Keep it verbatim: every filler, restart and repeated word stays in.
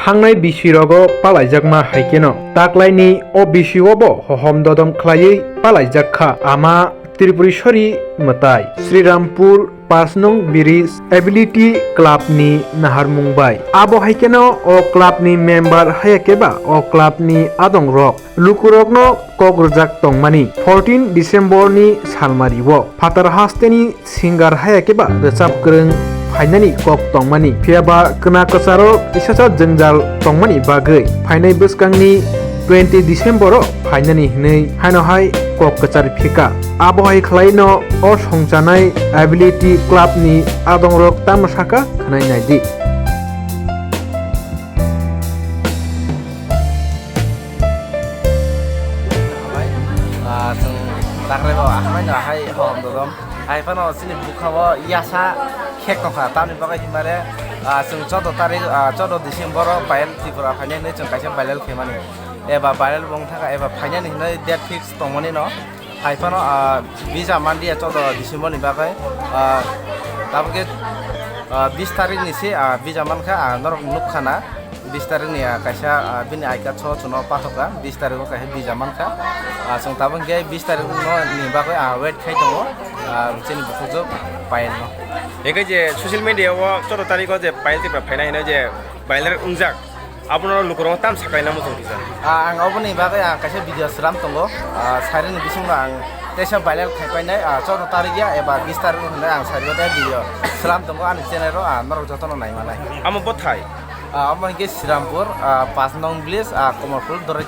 Thangnai bisi rogo palaijakma hai kheno taklaini o bisi o bo hohom dodom khlaiwi palaijak kha ama Tripureswari mwtai. Srirampur pash nong bridge Ability Club ni naharmung bai. Abo hai kheno o club ni member haya khe ba o club ni adong rok lukurokno kok rwjak tongmani. Fourteen December ni salmari o phatar hasteni singer haya khe ba rwchap kwrwng phainani kok tongmani. Phiya ba kwna kwcharo kisa sa jwngjal tongmani bagwi phainai bwskangni twenty December o phainani hinwi haino hai kok kwchar phika. Abo hai khlai no o songchanai Ability Club ni adongrok tamo saka khwnai nai di. Ah, chwng takhwlai bo, ah, hamai no hai hohom dodom. Hai phano chini bwkha o yasa khek tongkha, tamni bagwi hinmare, ah, chwng choudo tarik, ah, choudo December o viral Tripura phainai hinwi chwng kaisa viral khaimani. Eba viral bo wng thaka, eba phainani hinwi date fix tongmani no. Hai phano, ah, visa manliya choudo December ni bagwi. Ah, tabuk khe, ah, bis tarik ni se, ah, visa mankha, ah, norok nukha na. Bis tarik ni, ah, kaisa, ah, bini I card so chwngno pathokha, bis tarik o kaisa visa mankha. Ah, chwng tabuk khe bis tarik no ni bagwi, ah, wait khai tongo, ah, chini bukhukjwk Payel no. Hingkhe je social media o choudo tarik o je Payel Tripura phainai hino je viral wngjak. Abono lukurok tam sakaina muchung kisa. Ah, ang oboni bagwi ang kaisa video sram tongo. Ah, sarini bisingno ang teisa viral khai painai, ah, choudo tarik ya eba bis tarik hinwi ang sario de video sram tongo ani channel o, ah, norok jotono nai manai. Amo bothai? Ah, omo hinkhe Srirampur, ah, pash nong village, ah, Komorphul Dorai.